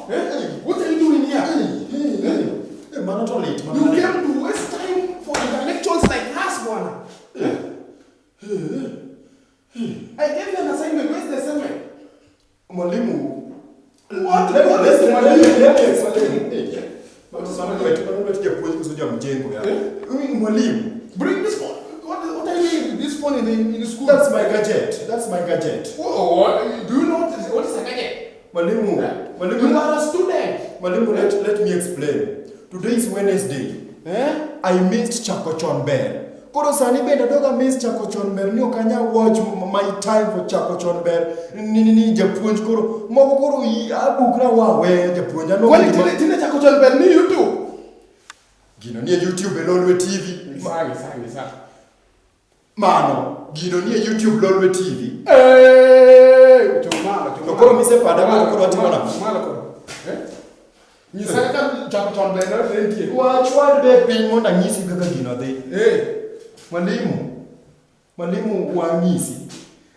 Eh? What are you doing here? Eh, mano to lit You came to waste time for intellectuals like us, bwana. I gave you an assignment. Where's the assignment? Mwalimu. What is Let me explain. Mano lwet japuonj koso jamjengo ya. Mwalimu. Bring this phone. What are you doing with this phone in the school? That's my gadget. That's my gadget. Whoa, do you know what is a gadget? Mwalimu. You Mwalimu. are a student. Mwalimu, let me explain. Today is Wednesday. Eh? I missed Chako Chon Ber. Koro sani bende adoga miss Chako Chon Ber ni ok anyal watch my time for Chako Chon Ber. Ni japuonj koro moko koro abukra wawe japuonj ano. Kwani tinde Chako Chon Ber ni YouTube? Gino nie YouTube e Lolwe TV. Ngisa. Mano, gino nie YouTube Lolwe TV. Eh, chumalo. To koro misepada go koro watimo nang'o? Chumalo koro. Eh? Nyisa kaka Chako Chon Ber ne nitie. Wachwad be piny mondo anyisi kaka gino dhi. Eh. Mwalimu wang'isi.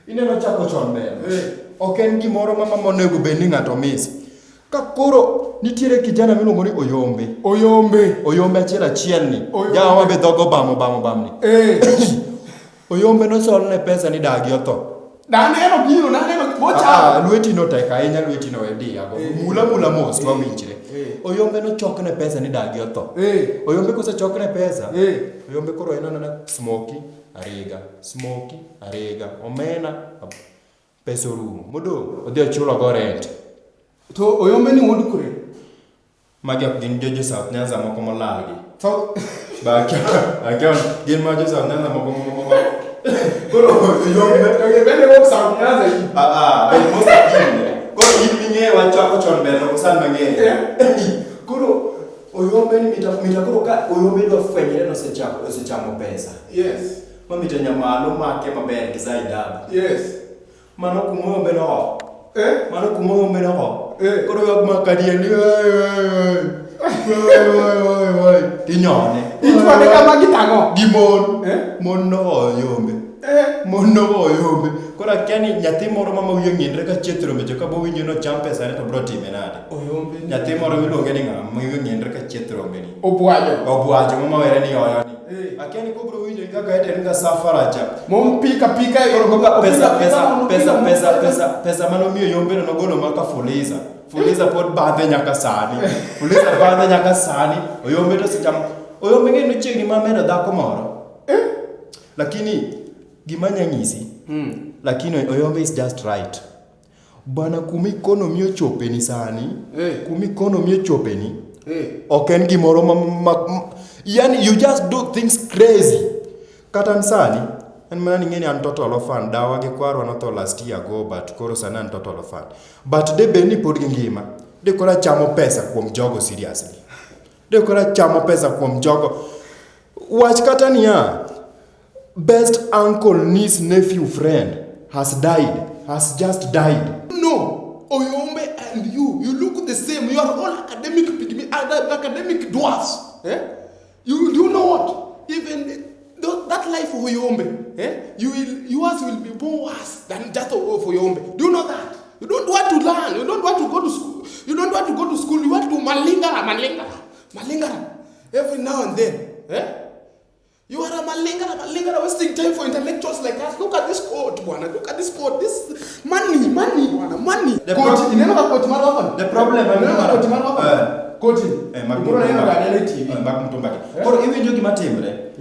Ineno Chako Chon Ber. Eh. Ok en gimoro ma mama onego bed ni ng'ato miss. Ka koro nitiere kijana miluongo ni Oyombe. Oyombe. Oyombe achiel achiel ni. Oyombe. Jawa be dhogo bamo bamo bamni. Eh. Oyombe nosolne pesa ni dagi otho. Naneno gino, naneno bocha. Lweti no tek ahinya, lweti no ediyago. Mula mula mos to wawinjre. Oyombe nochokne pesa ni dagi otho. Oyombe kosechokne pesa, Oyombe koro en anena smoky ariga, smoky ariga, omena, pesa orumo. Modong' odhi ochulo go rent. To Oyombe ni wuod kure? Magi ok gin jo South Nyanza moko molal gi. South Ba akia gin ma jo South Nyanza moko moko. Koro Oyombe To bende wuok South Nyanza yi. Ben most of them. Koro in ming'eyo wach Chako Chon Ber ok san mang'eyo. Koro Oyombe ni mita koro ka Oyombe dwa fwenyre nosechako osechamo pesa. Yes. Ma mita nyamalo make maber gi Zaidab. Yes. Mano kuma Oyombe no. Eh? Mano kuma Oyombe no. Eh. Koro ywak ma kadiel ni oi. Tinyone. Ichwade kama gi tang'o? Gi mon. Eh? Mon no Oyombe. Eh. Mon no Oyombe. Koro akia ni nyathi moro ma wiye ng'inre ka chieth rombe cho ka bowinjo ni ocham pesane to bro time nade. Oyombe ni. Nyathi moro miluonge ni ng'a ma wiye ng'inre ka chieth rombe ni. Obwajo. Obwajo mama were ni oyo ni. Eh. Akia ni kobro winjo kaka eten ga safara cha. Mompika pika e Koro koka pesa manomiyo Oyombe no nogolo maka Fuliza. Fuliza pod badhe nyaka sani. Fuliza badhe nyaka sani. Oyombe to osechamo. Oyombe ng'e ni chiegni ma medo dhako moro. Lakini gima anya nyisi. Lakini Oyombe is just right. Bwana kuma economy ochopeni sani. Kuma economy ochopeni. Ok en gimoro ma yani you just do things crazy. Kata an sani en mana ni ng'eni an total orphan, dawa gi kwarwa notho last year ago, but koro sani an total orphan. But de bed ni pod gingima, de koro achamo pesa kuom jogo seriously. De koro achamo pesa kuom jogo. Wach kata niya, best uncle, niece, nephew, friend has died, has just died. No, Oyombe and you look the same. You are all academic pygmy, academic dwarfs. Eh? You do know what? Even that life of Oyombe, eh? Yours will be more worse than that of Oyombe. Do you know that? You don't want to learn. You don't want to go to school. You don't want to go to school. You want to malingara, malingara, malingara every now and then. Eh? You are a malingara, malingara, wasting time for intellectuals like us. Look at this coat, bwana. Look at this coat. This money, money, bwana, money. The Coat, ineno ka coat mar wako. The problem, Ineno ka coat mar wako. Coat. Ibro neno ga neno e TV. Mag mtumba gi. Koro iwinjo gima timre.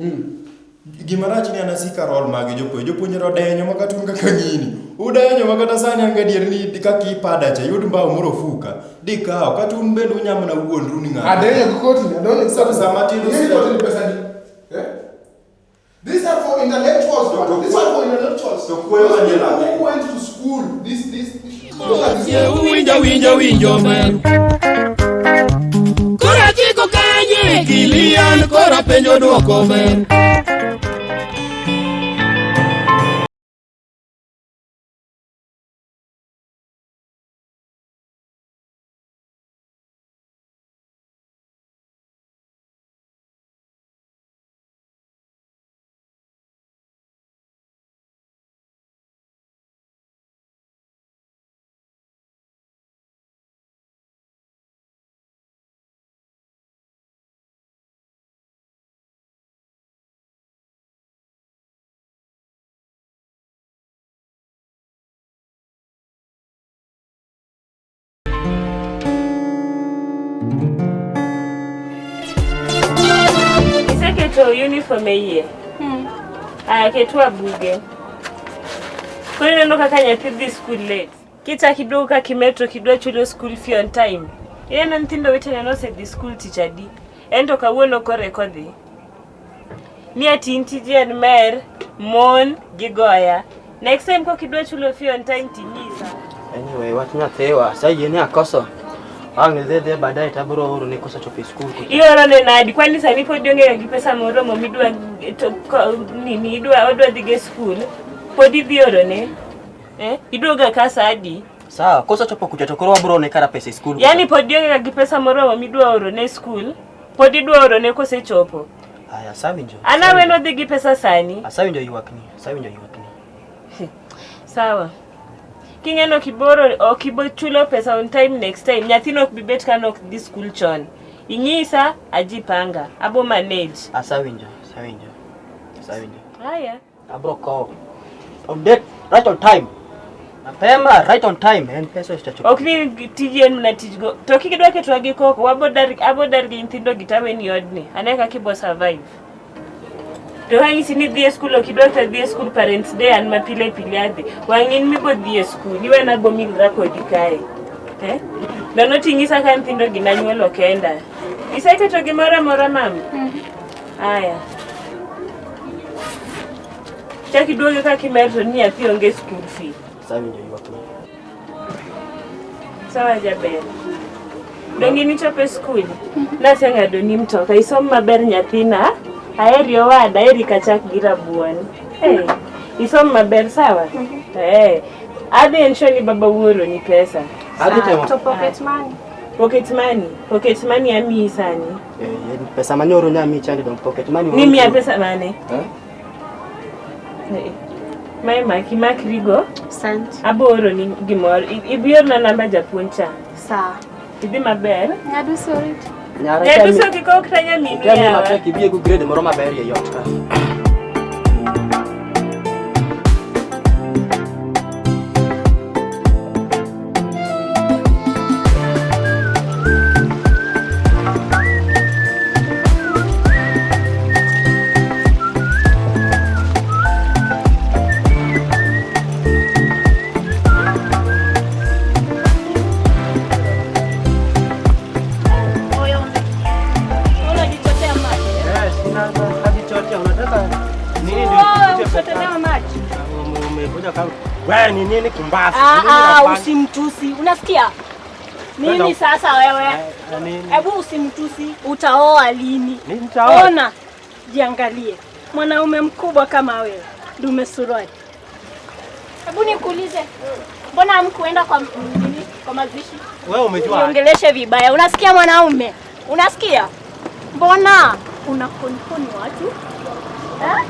Gima rach ni an asika rol mag jopuonj. Jopuonj odenyo ma kata un kaka gini. Udenyo ma kata sani an gadier ni kaka ipada cha yud mbao moro ofuka. Dikawo kata un bende unyamna wuondru ni ng'ato. Adenyo gi koti, adenyo gi koti. Sama tinde Ing'e ni koti ni pesa di? Eh? These are for intellectuals, bwana. These are for intellectuals. To kuoyo Those manie people lake. who went to school. This. Look at this. Winjo winjo winjo ber. Koro achiko kanye Kilian koro apenjo duoko ber. Oseketo uniform e iye. Aya, ketwa buge. Koro ineno kaka nyathi dhi school late. Kichak iduogo ka kimetro kidwa chulo school fee on time. Ineno nyithindo wetene nosedhi school tich adi. En to kawuono koro eka odhi. Ni ati in tiji en mer, mon gi goya. Next time kok idwa chulo fee on time tinyisa. Anyway, wach nyathiwa, aseyie ni akoso. Ang' idhi dhi baadaye to abiro oro ne kosechopo e skul. Ioro ne nadi? Kwani sani pod ionge gi pesa moromo midwa to nini idwa odwa dhi go e skul? Pod idhi oro ne? Eh? Iduoga ka saa adi? Sawa, kosechopo kucha to koro wabiro one kara pesa e skul. Yaani pod ionge gi pesa moromo midwa oro ne skul? Pod idwa oro ne kosechopo? Aya, asewinjo. An aweno dhi gi pesa sani. Asewinjo ywakni, asewinjo ywakni. Sawa. King'eno kiboro ok ibo chulo pesa on time next time. Nyathino ok bi bet ka nok dhi skul chon. Inyisa ajipanga. Abo manage. Asewinjo, asewinjo. Asewinjo. Haya. Abro kowo. On date, right on time. Mapema, right on time. En pesa osechopo. Ok ni tiji en mana tij go. To kidwa ketwa gi koko, wabo dar abo dar gi nyithindo gi taweni odni. Ane kaka ibo survive. To kanyisi ni dhi e skul ok idwa kata dhi e skul parents day an ma pile pile adhi. Wang' in mibo dhi e skul, iwena go milra kodi kae. Eh? Nono ting'isa ka nyithindo gi nanyuolo kenda. Iseketo gimoro amora mama? Aya. Chak iduoge kaka imer to ni nyathi onge school fee. Asewinjo ywakni. Sawa jaber. Donge nichopo e skul? Naseng'ado ni mtoka. Isom maber nyathina. Aheri owada, aheri kachak gi rabuon. Hey, isom maber sawa? Eh. Adhi ensure ni baba wuoro ni pesa. Adhi temo. To pocket money. Pocket money. Pocket money amiyi sani. Eh, pesa manyoro nyami chande dong pocket money. Ni miya pesa mane? Eh? Eh. Mae maki makrigo. Asante. Abo oro ni gimoro. Ibi orna namba japuonj cha. Sawa. Idhi maber. Nyaduso oriti. Nyara Nyaduso kik ok ta nyaminu Temi yawa. matek ibie gi grade moro maber e yot ka. Unajichotea maji. Eh, sina hajichotea unataka nini ndio Wewe kuchotea uchotewa maji. Umekuja kama wewe ni nini kumbafu? Ah, ah, usimtusi. Unasikia? Nini sasa wewe? Nini? Hebu usimtusi, utaoa lini? Nini nitaoa? Ona, jiangalie. Mwanaume mkubwa kama wewe, dume suruali. Hebu nikuulize, mbona hamkuenda kwa nini, kwa mazishi? Wewe umejua. Niongeleshe vibaya. Unasikia mwanaume? Unasikia? Mbona unakonikoni watu? Eh?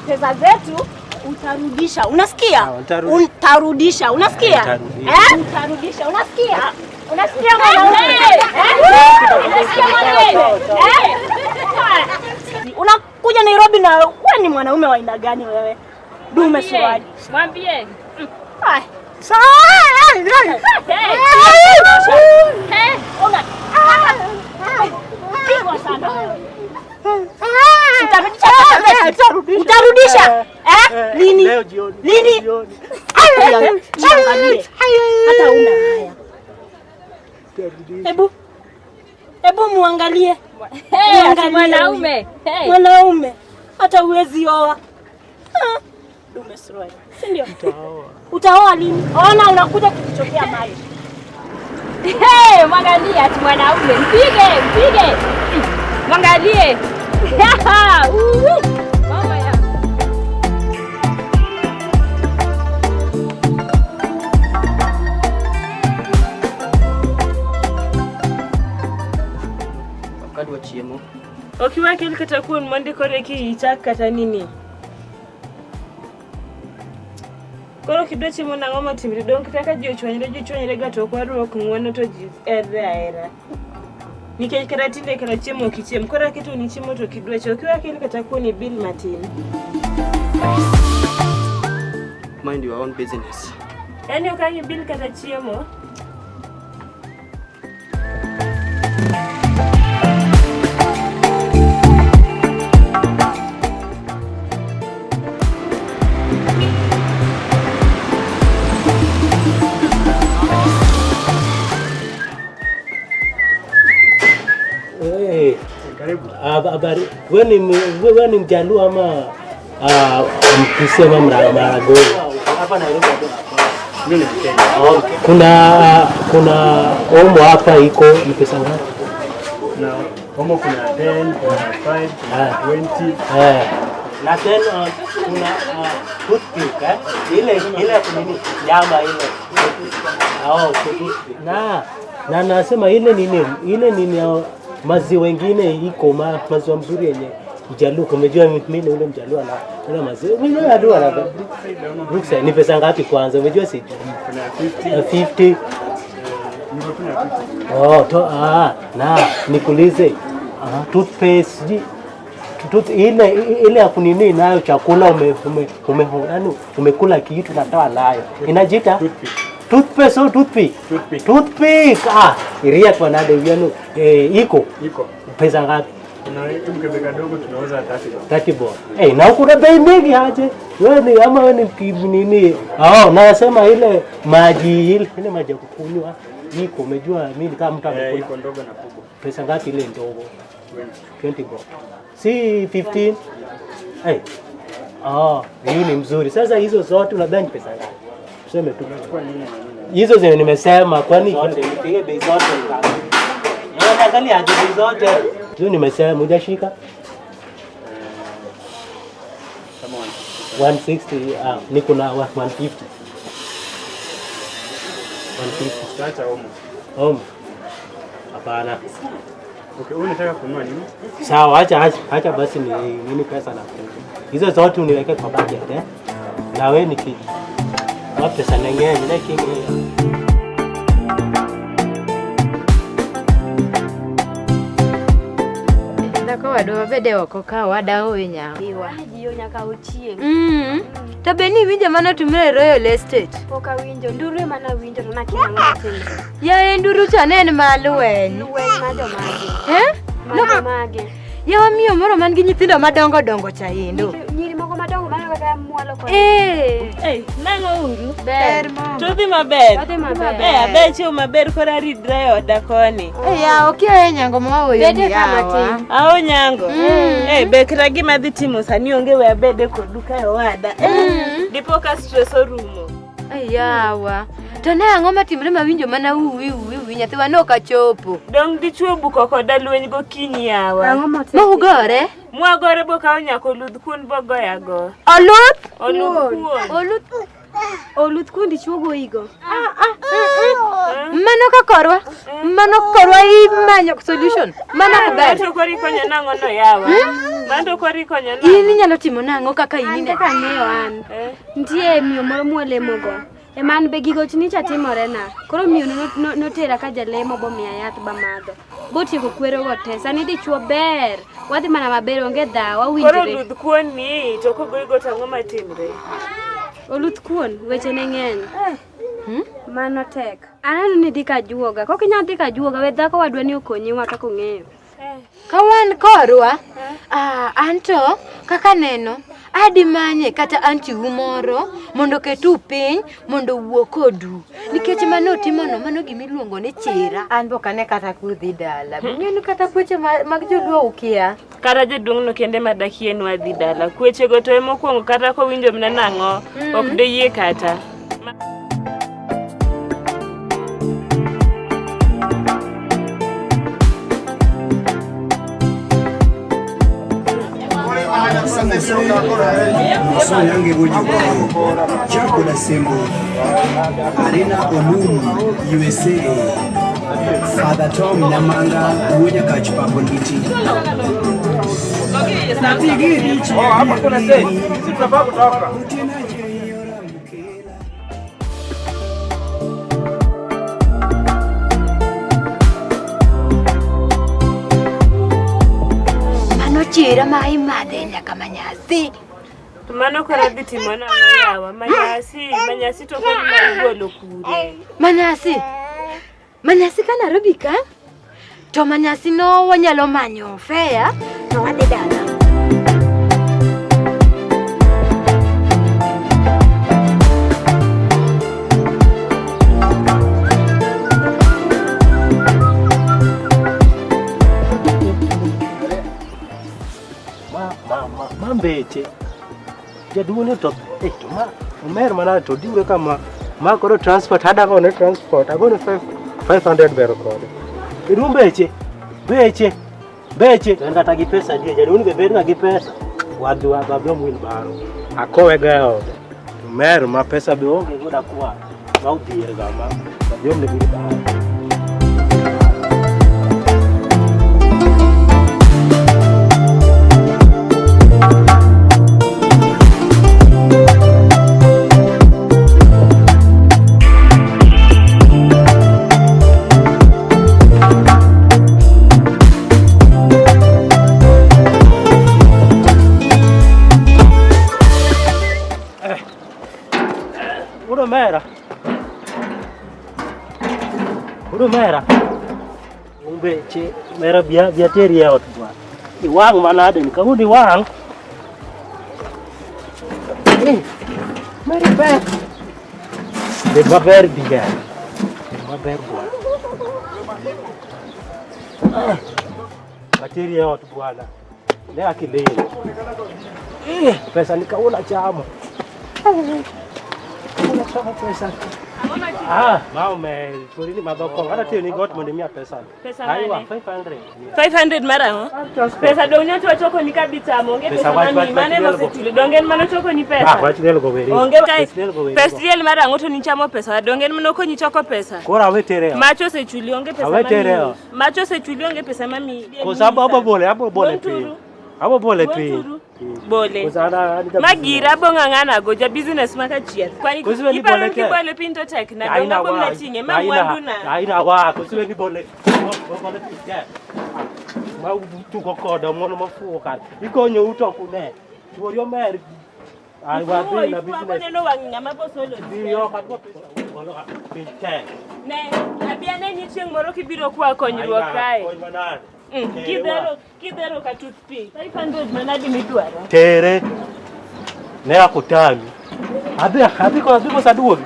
Pesa zetu utarudisha. Unasikia? Sawa, nitarudisha. Utarudisha. Unasikia? Nitarudisha. Eh? Utarudisha. Unasikia? Unasikia mwanaume? Eh? Unasikia mwanaume? Eh? Unakuja Nairobi na wewe ni mwanaume wa aina gani wewe? Dume suruali. Mwambie. Ai. Pigwa sana wewe. Utarudisha pesa zetu? Utarudisha? Eh? Lini? Leo jioni. Lini? Jioni. Jiangalie. Hata una haya. Hebu hebu muangalie. Muangalie mwanaume. huyu. Mwanaume. Hata huwezi oa. Ah, Dume suruali. Si ndio? Utaoa lini? Ona unakuja kujichotea maji. Hey, mwangalie ati mwanaume. Mpige, mpige. Mwangalie. Uwi. Mama ya. Kadwa chiemo. Ok iwakel kata kuon mondi koro eki ichak kata nini. Koro kidwa chiemo nang'o motimre dong kata ka ji ochwanyre ji chwanyre ga to ok warwak ng'uono to ji herre ahera. Nikech kata tinde kata chiemo ok ichiem koro aketo ni chiemo to ok idwa chamo ok iwakel kata kuon ibil matin. Mind your own business. Yaani ok ang' ibil kata chiemo. Habari, wewe ni Mjaluo ama Mkisii ama Mragoi? Hapa Nairobi. Mimi ni Mkenya. Oh, kuna omo hapa iko ni pesa ngapi? Na omo kuna 10, kuna 5, kuna 20. Na tena kuna toothpick ile ile nini nyama ile. Oh, toothpick. Na nasema ile nini maziwa wengine iko maziwa mzuri yenye Mjaluo. Umejua mimi ni ule Mjaluo na ule maziwa. Mimi najua na Brookside ni pesa ngapi kwanza? Umejua sijui. Kuna 50. 50. Oh, na nikuulize. Toothpaste ile ya kunini nayo chakula ume umekula kitu natoa nayo. Inajiita toothpaste au toothpick? Toothpick. Iria kwa nade yenu iko. Iko. Pesa ngapi? Kuna mkebe kadogo tunauza 30 bob. Na huko na bei mingi aje? Wewe ni ama wewe ni nini? Nasema ile maji ile maji ya kukunywa iko, umejua mimi ni kama mtu amekula. Iko ndogo na kubwa. Pesa ngapi ile ndogo? 20 bob. Si 15? Hiyo ni mzuri. Sasa hizo zote unadhani pesa ngapi? Tuseme tu. Hizo zenye nimesema kwani zote nipige bei zote ngapi? Na angalia aje bei zote. Hizo nimesema hujashika? 160 niko na 150. 150. Acha omo. Omo. Hapana. Okay, unataka kununua nini? Sawa, acha basi ni nini pesa na. Hizo zote uniweke kwa budget Na wewe niki pesa nenyewe ni kingi. Dhako wadwa bede oko ka wadawo e nyawa. Jiyo nyaka ochiem. To be ni winjo mano timre e Royal Estate? Pok awinjo, nduru ema nawinjo to nakia ang'o matimre. Yaye nduru cha ne en ma lweny. Lweny mar jomage? Mar jomage? Yawa miyo moro man gi nyithindo madongo dongo cha endo. Nyiri moko madongo mano kaka mwalo kod. Nang'o uru? Ber mama. To dhi maber. Odhi maber. Aber chiew maber koro aridra e oda koni. Yawa okia e nyango ma waoyo Bede kama tin. Ao nyango. Bekra gima dhi timo sani onge we abede kodu ka owada. Dipo ka stress orumo. Yawa. To ne ang'o matimre mawinjo mana uwi uwi nyathiwa ne ok achopo. Dong dichuo buko koda lweny gokinyi yawa. Ma ugore? Mwagore bokawo nyaka oluth kuon bogoya go. Oluth? Oluth kuon. Oluth kuon dichuo goyigo. Mano ka korwa. Mano korwa imanyo solution. Mano ok ber. Manto koro ikonyo nang'o no yawa? Manto koro ikonyo nang'o? In inyalo timo nang'o kaka in ine? An kaka ang'eyo an. Nitie miyo moro mwalemogo. Eman be gigo nicha timore na. Koro miyo notera ka jalemo bomiya yath bamadho. Botieko kwerogo te. Sani dichuo ber. Wadhi mana maber onge dhaw wawinjre. Koro oluth kuon ni to kogoyigo to ang'o matimre? Oluth kuon weche ne ng'eny. Mano tek. Aneno ni dhi kajuoga. Kok inyal dhi kajuoga we dhako wadwa ni okonyiwa kaka ong'eyo. Ka wan korwa, anto kaka neno adi manye kata anti u moro mondo oketu piny mondo owuo kodu nikech mano otimono mano gimiluongo ni chira. An be ok ane kata kudhi dala. Ing'eni kata kweche mag joluo ukia. Kata jaduong' no kende madakie nwadhi dala. Kwechego to emokwongo kata kowinjo mana nang'o ok doyie kata. Soyange Jacob Sembo, Arena Olum, USA, Father Tom Namanga, Wunya Kachpaboniti. Hapa kuna sisi tunafaa kutoka. Mano chira ma imadhe nyaka manyasi. Mano koro dhi timo nang'o yawa? Manyasi to koro ma igolo kure. Manyasi? Manyasi ka Nairobi ka? To manyasi no wanyalo manyo fare to wadhi dala. Beche. Jaduong' ni to to ma omer manade to diwre kama. Ma koro transport hada gone transport agone 500 ber kode. Jaduong' beche. Beche. Beche. To en kata gi pesa die jaduong' be bed ga gi pesa. Wadhi wadhi om wheelbarrow. Akowe ga e ode. To mer ma pesa be onge go dakwa. Ma odhier ga ma. Wadhi omne wheelbarrow. Wuod omera. Wuod omera. Umbeche mera bia bia teri e ot bwana. Iwang' manade ni kawuono iwang'. Eh, Meri ber. Bed maber biga. Bed maber bwana. Ah, Ateri e ot bwana. Ne akililo. Eh, pesa ni kawuono achamo. Kawuono achamo pesa. Ah, ma omer, chwori ni madho kong'o. Adwa tiyo ni got mondo imiya pesa. Pesa Aiwa, mane? 500. 500 mar ang'o? Pesa dong' nyocha wachoko ni kabitamo onge Pesa pesa wach- mami wach- mane wach liel go. mosechulo donge en mano choko ni Ah, pesa wach liel go weri. onge kae Pes liel go weri pes go. liel mar ang'o to nichamo pesa donge en mano konyi choko pesa Koro awe tere ot. macho osechuli onge pesa Awe tere mamiyi ot. macho osechuli onge pesa mamiyi Koso abo bole, abo bole piny. Wonturu. Abo bole piny. Wonturu. Bole. Koso an an ja Magira abo ng'ang'ana go ja business ma kachiel. Kwani Koso ni iparo bole ni tek. kibole piny to tek na donge Aina abo wa. mna ting'e ma Aina- mwandu na. Aina wa, koso ni bole. Bole piny tek. Ma utugo koda mono mafuwo kar. Ikonyo uto kune. Chuori omer. Ai wa Ifuwo, dhi na ifuwo, abo business. neno wang' ng'ama bosolo. Dhiyo kadwa pesa. Bolo ka piny tek. Ne, abi aneni chieng' moro kibiro kwa konyruok Aina, kae. kony manade. Mm, Tere Kidhero, kidhero ka toothpick. 500 manadi midwaro. Tere. Ne akutami. Adhi adhi ko adhi kosa duogi.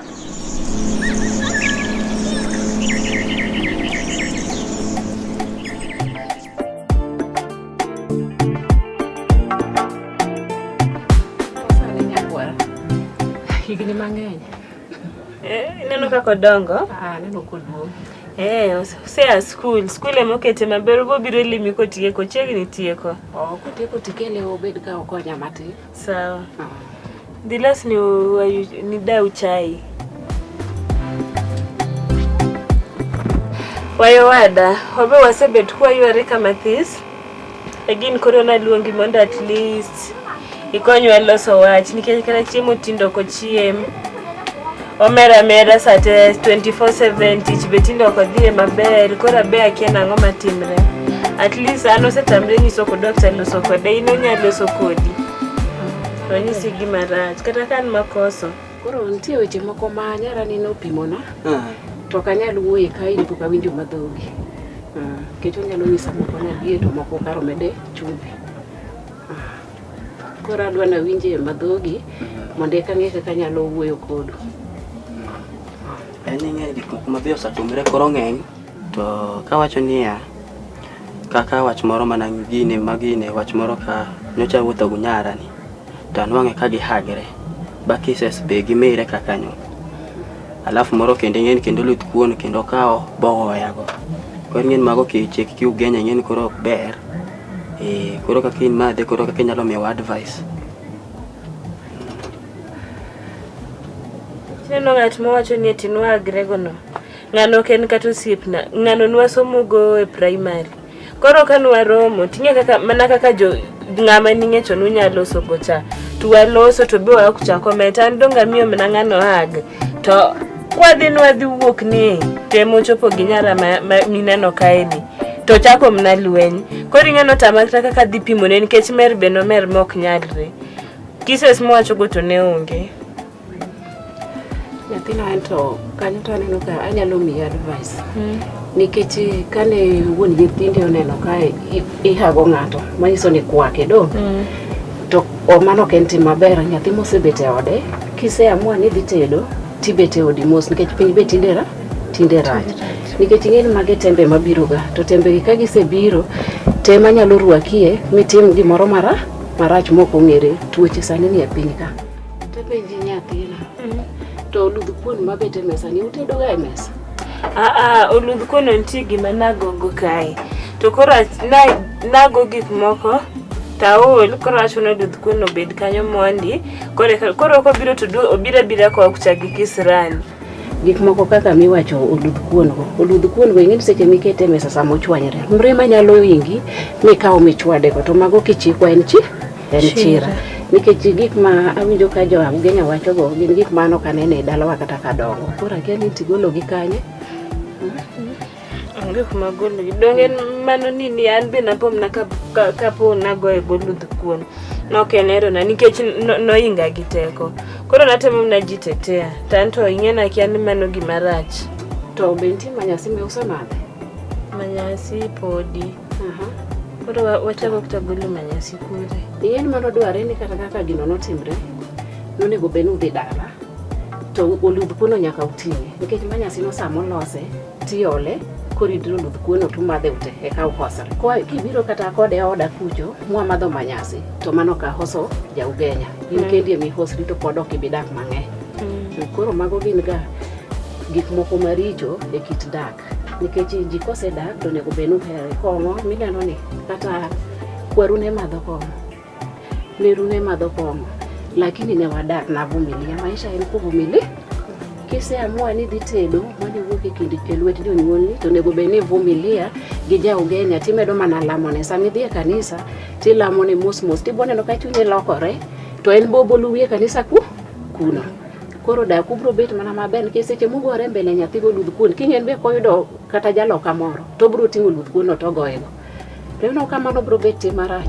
Sani nyakwara. Higni mang'eny. Eh, ineno kaka odongo? Ah, aneno koduong'. Eh, osea skul. Skul ema okete maber, obiro limi kotieko, chiegni tieko. Oh, kotieko tikele obed ka okonya matin. Sawa. Dhi los ni, ni dau chai. Wayo wada, wabe wasebet kwayware kama this. Again koro naluongi mondo at least ikonywa loso wach nikech kata chiemo tindo ok ochiem. Omer amera sate 24/7 tich be tinde ok odhiye maber koro abe akia nang'o matimre. At least an osetamre nyiso kod dokta loso kode in onya loso kodi. To onyisi gima rach kata ka an makoso. Koro nitie weche moko ma nyara ni nopimona to ok anyal wuoye ka in pok awinjo madhogi. Nikech onyalo nyisa moko nadie to moko kar omede chumbi. Koro adwa nawinje madhogi mondo eka ang'e kaka anyalo wuoyo kodu. En ing'e gik moko mabeyo osetimore koro ng'eny to kawacho niya kaka wach moro mana gine magine wach moro ka nyocha awuotho gi nyara ni to anwang'e ka gihagre ba kisses be gimire kaka nyo alafu moro kendo ing'eni kendo luth kuon kendo okawo bogoyago koro ing'eni mago kiche kiugenya ing'eni koro ok ber eh koro kaka in madhe koro kaka inyalo miyowa advice. Ineno ng'at mawacho ni ati nwagre no. Ng'ano ok en kata osiepna. Ng'ano nwasomogo e primary. Koro ka nwaromo, ting'e kaka mana kaka jo ng'ama ning'e chon unya loso go cha. To waloso to be waok chako met. An dong' amiyo mana ng'ano hug. To kwadhi nwadhi wuok ni temo chopo gi nyara ma mineno kae ni. To chako mana lweny. Koro ing'eno tama kata kaka adhi pimone nikech mer be nomer mok nyalre. Kisses mowachogo to ne onge. Nyathina en to kanyo to aneno ka anyalo miyi advice. Nikech kane wuon nyithindi oneno ka ihago ng'ato manyiso ni kwake do. To mano ok en tim maber nyathi mosebet e ode kiseamua ni idhi tedo tibet e odi mos nikech piny be tinde rach. Nikech ing'e ni magi tembe mabiro ga to tembe gi ka gisebiro tema nyalo rwakie mitim gimoro Marach mok ong'ere, tuoche sani nie piny ka. Tapenji nyathina. To oludh kuon mabet e mesa ni utedoga e mesa? Aa, oludh kuon nitie gima nagogo kae. To koro nago gik moko taol koro awacho ni oludh kuon obed kanyo mondi. Koro kobiro to obiro abira koa kucha gi kisirani. Gik moko kaka miwacho oludh kuon go. Oludh kuon go ing'e ni seche mikete e mesa sama ochwanyre. Mrima nyalo ingi mikaw michwadego to mago kichikwa en chi en chira. Nikech gik ma awinjo ka jo Ugenya wachogo gin gik ma an ok aneno e dalawa kata kadongo. Koro akia ni tigologi kanye. Onge kuma gologi. Donge mano nini an be napo mana kapo nagoye goluth kuon. Nok en herona nikech noinga gi teko. Koro natemo mana jitetea. To an to ing'e nakia ni mano gima rach. To be nitie manyasi miuso madhe? Manyasi podi. Koro wachako kata golo manyasi kure. Ing'e ni mano dware ni kata kaka gino notimre, nonego bed ni udhi dala. To oludh kuono nyaka uting'e. Nikech manyasi no sama olose, tiole, koro idiro oludh kuono tumadhe ute eka uhosre. Koa kibiro kata kode e oda kucho, mwamadho manyasi, to mano ka hoso ja Ugenya. In kendi emihosri to pod ok ibi dak mang'eny. Koro mago gin ga gik moko maricho e kit dak. Nikech ji kosedak to onego bed ni uherore. Kong'o mineno ni kata kwaru ne madho kong'o, meru ne madho kong'o, lakini ne wadak navumilia. Maisha en kuvumilia. Kiseamua ni idhi tedo mane iwuok e kind e lwet jonyuolni to onego bed ni ivumilia gi ja Ugenya timedo mana lamone. Sama idhi e kanisa tilamone mos mos tibo neno ka chunye lokore to en be oboluwi e kanisa kuno. Koro dak ubro bet mana maber nikech seche mugore mbele nyathi goluth kuon kiny en be koyudo kata jaloka moro to obro ting'o oluth kuon no to ogoyego. To ineno ka mano bro bet tim marach.